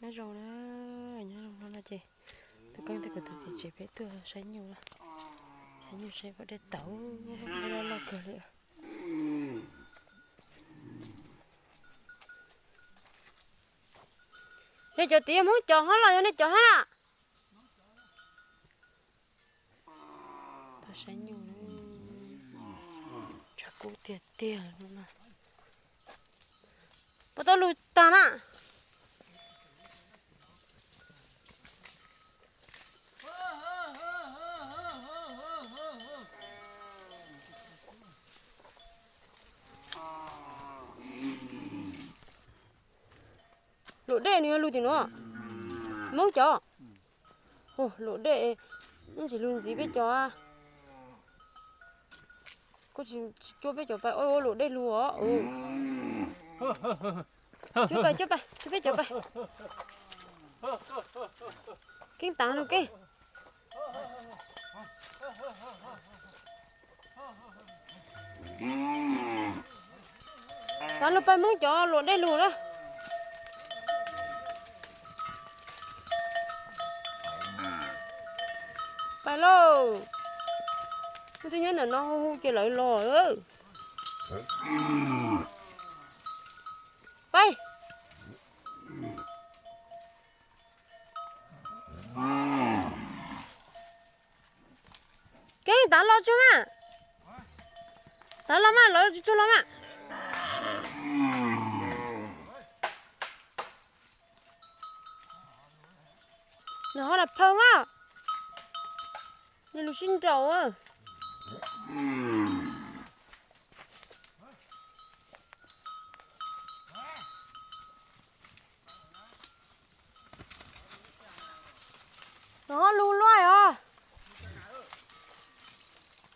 Nyob zoo na, nyob zoo no no ces tus koj thiab kuv tus txiv tsev peb tuaj saib nyuj na. Saib nyuj saib pom dej tawv, dej loj loj kawg li. Nej cov tid yog Hmoob cov hov los yog nej cov hab na? Tau saib nyuj, tshav kub tiag tiag no. Puas tau lug tag na? Luam dej nws yog lug tim nuav, Hmoob cov. Luam dej, nej tsis lug ntxiv peb cov. Koj tsis cuab peb cov pais, ua luam dej lug os. Cuab pais, cuab pais, cuab peb cov pais. Keeb tav lug keeb. Tav lug pais Hmoob cov luam dej lug na. Pais lauj. Muaj tug nyob ntawm no hu hu ces lawv los. Pais. Keeb tav los tsuag mas. Tav los mas, lawv tsuag los mas. Nws ho na phaw mas. Nws lug sib nraus. Nov lug luaj os.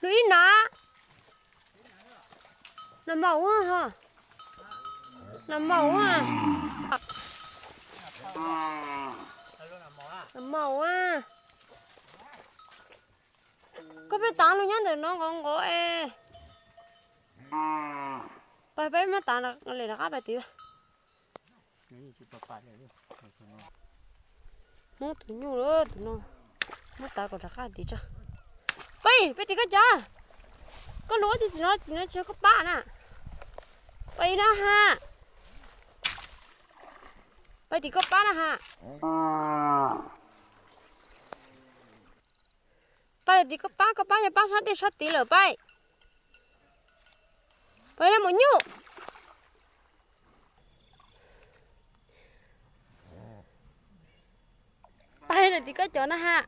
Lug ib na. Nas maum, nas maum, nas maum. Koj peb tav lug nyob ntawm no nqov nqov es. Pais peb muab tav lem rov qab pais tid. Muab tus nyuj lawm tus no, muab tav kom rov qab tid tso. Pais, pais tim koj cov. Koj lug ua tim no, tim no tsis yog koj pab na. Pais na ha. Pais tim koj pab na ha. Pais tim koj pab, koj pab yog pab sab dej sab tid lawm pais. Pais na maum nyuj. Pais na tim koj cov na ha.